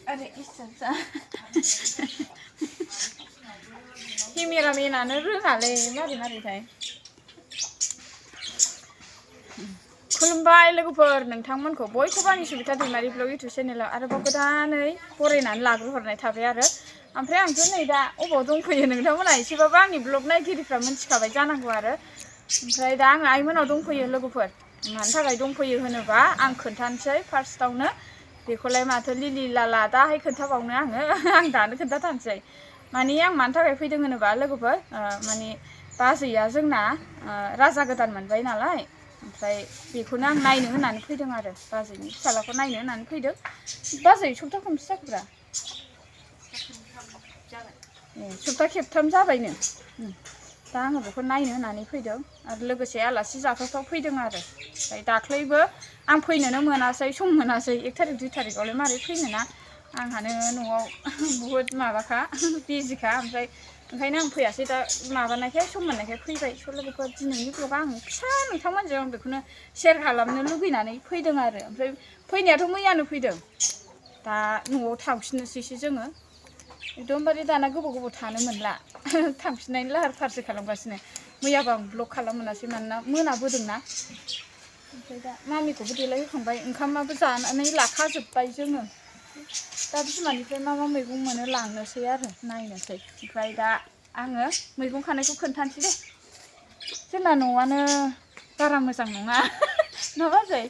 Ada isa Kameramen-ano रोङालै मारै खुलुमबाय लोगोफोर नोंथांमोनखौ बयखौबो आंनि सुबिदा दैमारि ब्लग इउटुब चेनेलाव आरोबाव गोदानै बरायनानै लाग्रोहरनाय थाबाय आरो ओमफ्राय आंथ' नै दा अबाव दंफैयो नोंथांमोना एसेबाबो आंनि ब्लग नायगिरिफ्रा मिथिखाबाय जानांगौ आरो ओमफ्राय दा आङो आइमोनाव दंफैयो लोगोफोर मानि थाखाय दंफैयो होनोबा आं खोन्थानोसै फार्स्टआवनो बेखौलाय माथो लिलि लाला दाहाय खोन्थाबावनो आं दानो खोन्थाथारनोसै माने आं मानि थाखाय फैदों होनोबा लोगोफोर माने बाजैया जोंना राजा गोदान मोनबाय नालाय ओमफ्राय बेखौनो आं नायनो होननानै फैदों आरो बाजैनि फिसालाखौ नायनो होननानै फैदों बाजै सप्ता खनबेसे जाखोब्रा सप्ता खेबथाम जाबायनो दा आङो बेखौ नायनो होननानै फैदों आरो लोगोसे आलासि जाथावथाव फैदों आरो ओमफ्राय दाख्लैबो आं फैनोनो मोनासै सम मोनासै 1 थारिख 2 थारिखआवलाय मारै फैनोना आंहानो न'आव बुहुद माबाखा बिजिखा ओमफ्राय ओंखायनो आं फैयासै दा माबानायखाय सम मोननायखाय फैबाय लोगोफोर दिनैनि ब्लगआ आं फिसा नोंथांमोनजों आं बेखौनो शेयार खालामनो लुगैनानै फैदों आरो ओमफ्राय फैनायाथ' मैयानो फैदों दा न'आव थांफिननोसैसो जोङो एकदमबारे दाना गोबाव थानो मोनला थांफिननायनि लाहार फाहारसो खालामगासिनो मैयाबो आं ब्लग खालाम मोनासै मानोना मोनाबोदोंना ओमफ्राय दा मामिखौबो देलायहोखांबाय ओंखामाबो जानानै लाखाजोब्बाय जोङो दा बिमानिफ्राय मा मैगं मोनो लांनोसै आरो नायनोसै ओमफ्राय दा आङो मैगं खानायखौ खोन्थानोसै दे जोंना न'आनो बारा मोजां नङा ना बाजै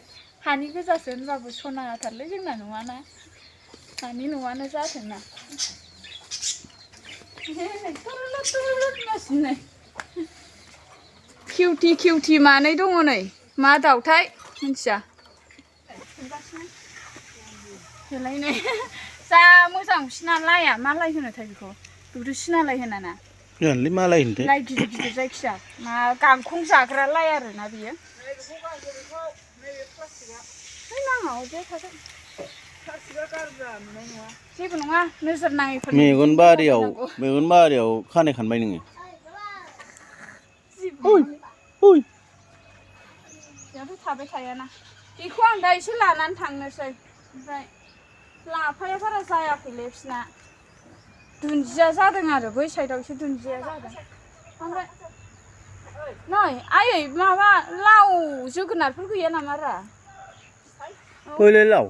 हानि गोजासो होनबाबो सनाथारलै जोंना न'आना हानि न'आनो जाथोंना किउटि मानै दङ नै मा दाउथाय मिथिया बेलायनै जा मोजां बिसिना लाया मा लाय होनोथाय बेखौ दुदु सिना लाय होनाना जानलै मा लाय होनथाय लाय गिदिर जायखिया मा गांखं जाग्रा लाय आरो ना बियो नाङा अरजाया थागोन जेबो नङा नोजोर नाङैफोर मेगन बारियाव खानाय खानबाय नोङो बेयावथ' थाबाय थायाना बेखौ आं दा एसे लानानै थांनोसै ओमफ्राय लाफाया बारा जायाखैलै बिसिना दुन्दिया जादों आरो बै साइडआव एसे दुन्दिया जादों ओमफ्राय नै आयै माबा लाव जोगोनारफोर गैया नामा रा बैलाय लाव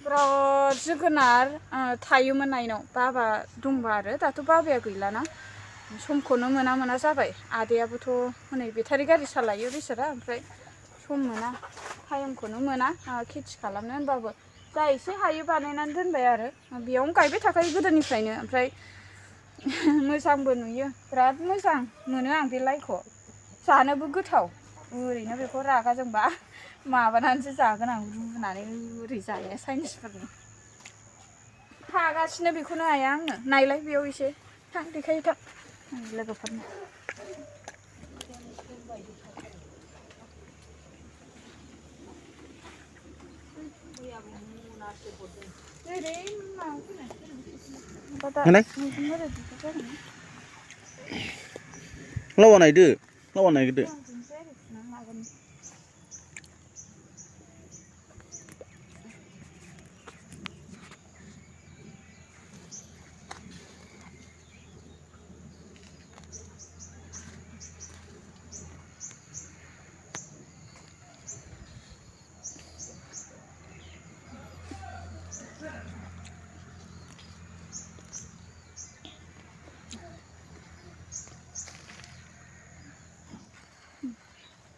बिराद जोगोनार थायोमोन आइनाव बाबा दंबा आरो दाथ' बाबाया गैलाना समखौनो मोना जाबाय आदायाबोथ' हनै बेटारि गारि सालायो बिसोरा ओमफ्राय सम मोना टाइमखौनो मोना खेथि खालामनो होनबाबो जा एसे हायो बानायनानै दोनबाय आरो बेयावनो गायबाय थाखायो गोदोनिफ्रायनो ओमफ्राय मोजांबो नुयो बिराद मोजां मोनो आं बे लाइखौ जानोबो गोथाव ओरैनो बेखौ रागा जोंबा माबानानैसो जागोन आं रुनानै ओरै जाया चाइनिसफोरनि थागासिनो बेखौनो आइया आंनो नायलाय बेयाव एसे थां देखाय थां लोगोफोरनो लावा नायदो लावा नायदो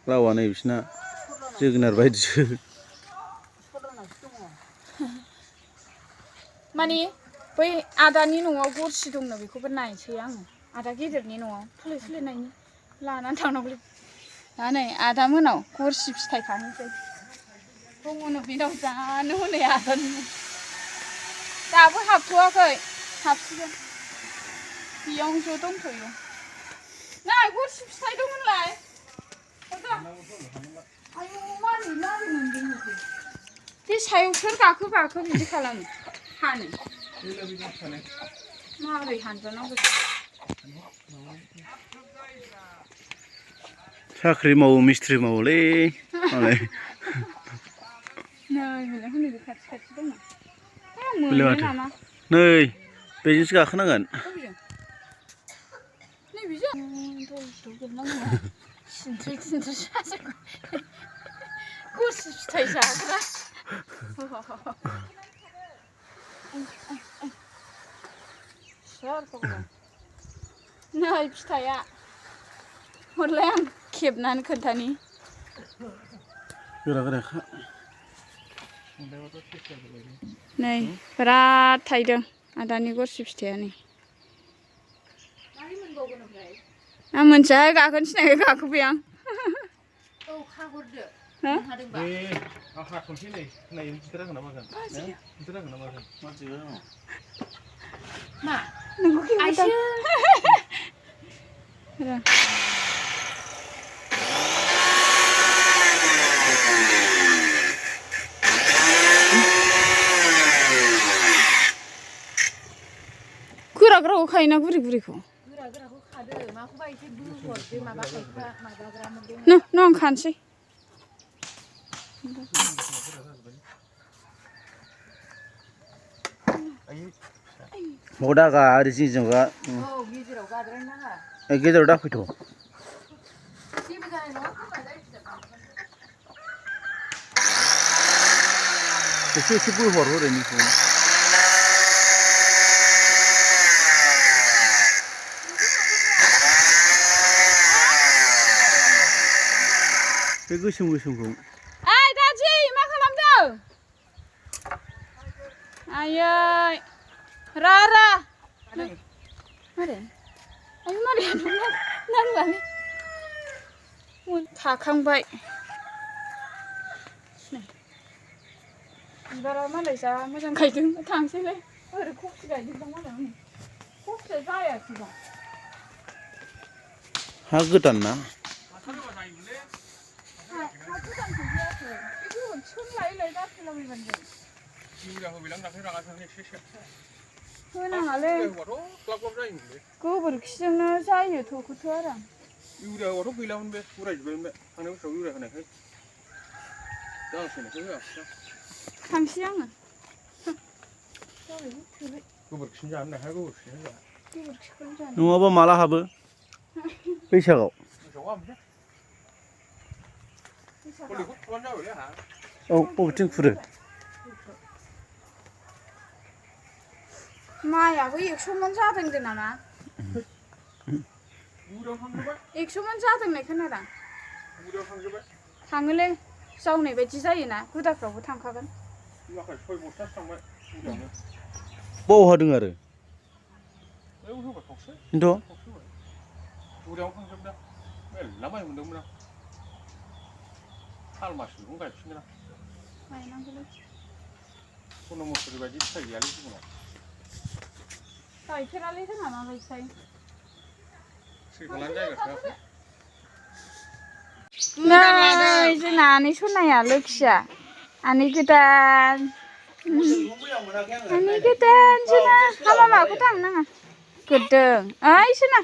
लावा नै बिसिना जोगोनार बायदिसो माने बै आदानि न'आव गरसि दंनो बेखौबो नायनोसै आङो आदा गिदिरनि न'आव फुले नायनि लानानै थांनांगौलै दा नै आदा मोनाव गरसि फिथाइ खानोसै दङनो बेनाव जानो हनै आदानि दाबो हाबथ'वाखै हाबसिगोन बेयावनो ज' दंथ'यो नै गरसि फिथाइ दंमोनलाय आयौ मारै मोनदों बे सायाव सोर गाखो बिदि खालामो हानो माबोरै हानजानांगौ साख्रि मावो मिस्थ्रि मावोलै मालाय नै हनै खाथि दङ मोनो नामा नै बेजोंसो गाखोनांगोन नैबेजों सिनस्रि थिनस्रि साजोबो गरसि फिथाइ जाग्रा नै फिथाइया हरलाय आं खेबनानै खोन्थानि गोरा गोराखा नै बिराद थाइदों आदानि गरसि फिथाइया नै आं मोनथिया गाखोनो सिनायखाय गाखोबाय आं औ खाहरदो हो हादोंबा आं हाथ'नोसै नै नाय गिदिर हागोन ना मागोन गिदिर हागोन ना मागोन मानसिबो मा नोंखौ आइसो गोरा गोराखौ खायोना गुरै गुरैखौ गोरा गोराखौ खादो माखौबा एसे बोहरदो माबा खायफा माबाग्रा मोनदों न आं खानोसै मदा गा ओरै जिंजोंगा औ गेजेराव गाद्रायनो नाङा गेजेराव दाफैथ' जेबो जानाय नङा खोमा एसे एसे बोहर ओरैनिखौ बे गोसोम गोसोमखौ ओइ दादि मा खालामदों आयै रा मारै आयै मारै नांलानो थाखांबाय बिबारा मालाय जा मोजां गायदों थांसैलाय ओरै कफि गायदों मालाय कफिया जायाखैबा हा गोदान ना होनाङालै गोबोरखिजोंनो जायो थौखौथ' आरो इउरिया होबाथ' गैलामोन बे उरायजोब्बायमोन बे थांनाय बोसोराव इउरिया होनायखाय जांसोनायखाय होआखै थांसै आङो गोबोरखिजों जानो नाहाय गोबोरखिजों जा गोबोरखिखौनो जानो नङाबा माला हाबो बैसागआव गोसोआव गाहामसै कलिखौ थुबानो जाबायलै आंहा औ बबेथिं खुरो माइआबो 100 मन जादों होनदों नामा इउरियाव थांजोब्बाय 100 मन जादों होननाय खोनादां इउरियाव थांजोब्बाय थाङोलै जावनाय बायदि जायोना गुदाफ्रावबो थांखागोन माखासे 6 बस्थासो थांबाय इउरियावनो बाव हादों आरो बैयाव होबाय खावसे खिन्थु खावसे होबाय इउरियावनो थांजोबदों मेरला माइ मोनदोंमोन आं खाल मासनिखौनो गायफिनगोन आं गायनांगौलै सनम मसुरि बायदि फिथाइ गैयालै जिबनाव गायफेरालै जोंहा माबायदिथाय थैखोनानै जायगा थोआखै नै जोंना आनै सनाया लोखिया आनै गोदान आनै गोदान जोंना हामा माखौ थांनो नाङा गोदों ओइ सोना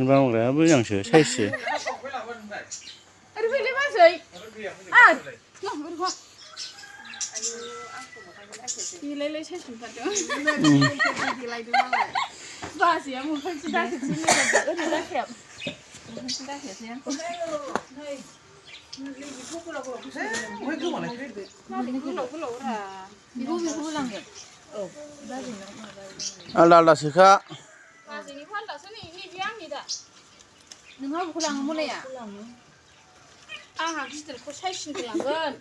बांग्रायाबो आंसो साइससो ओरै फैलै बाजै देलायलाय साइस नुथारदों बाजैया मोखांसो दाखेबसै ओरै दाखेब मोखांसो दाखेबसै गोलाव रा बेखौबो लांगोन आलदा आलदासोखा बाजैनिखौ आलदासो नैबे आंनि दा नोंहा बबेखौ लाङो मलाया आंहा गिदिरखौ साइजनिखौ लांगोन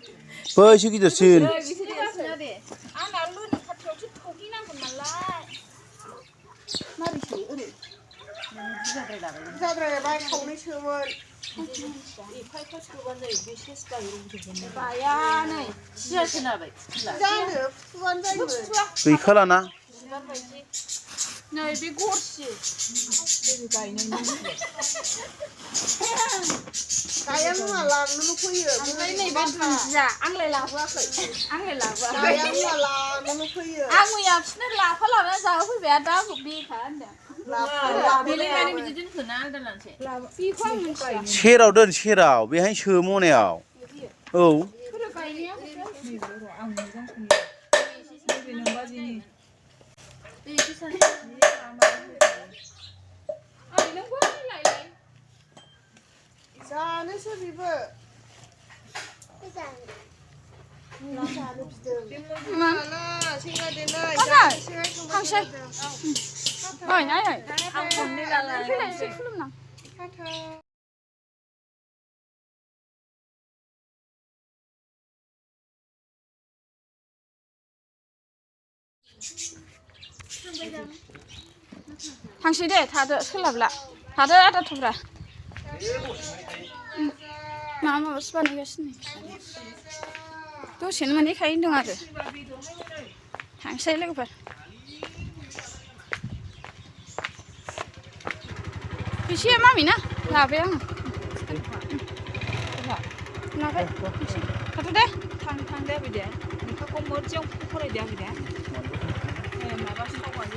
बैसो गिदिरसिन आंना लोनि खाथियावसो थौहैनांगोन नालाय मारैसो ओरै जाद्रायबाय खावनैसोमोन एफा सोबानो जायो बे सेस गायो बाया नै सिया सोनाबाय जानो फुथुआनो जायो गैखालाना बिबार बायदि नै बे गरसि गाया मुङा लांनोल' फैयो ओमफ्राय नैबे दुन्दिया आंलाय लाबोआखै गाया मुङा लानोल' फैयो आं मैया बिसोरनो लाफा लानानै जाहोफैबाय दा बेखा होनदों बेलाय बिदि दोनखोना दोनलांसै बिखौ आं मिथिया सेराव दोन सेराव बेहाय सो मनायाव औ जानोसो बेबो जानो बिदों सेंग्रा देनाय थांसै ओइ आइ आं खननै लालाय फैलाय एसे खुलुमना थांसै दे थादो सोलाबला थादो आदा थुब्रा माबासो बानायगासिनो दसेनो मोनहैखायो होनदों आरो थांसै लोगोफोर फैसाया मामि ना लाबाय आङो लाबाय थाथ' दे थां दे बिदे लेखाखौ मोजां फरायदे बिदे माबा सावगारि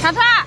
थाथा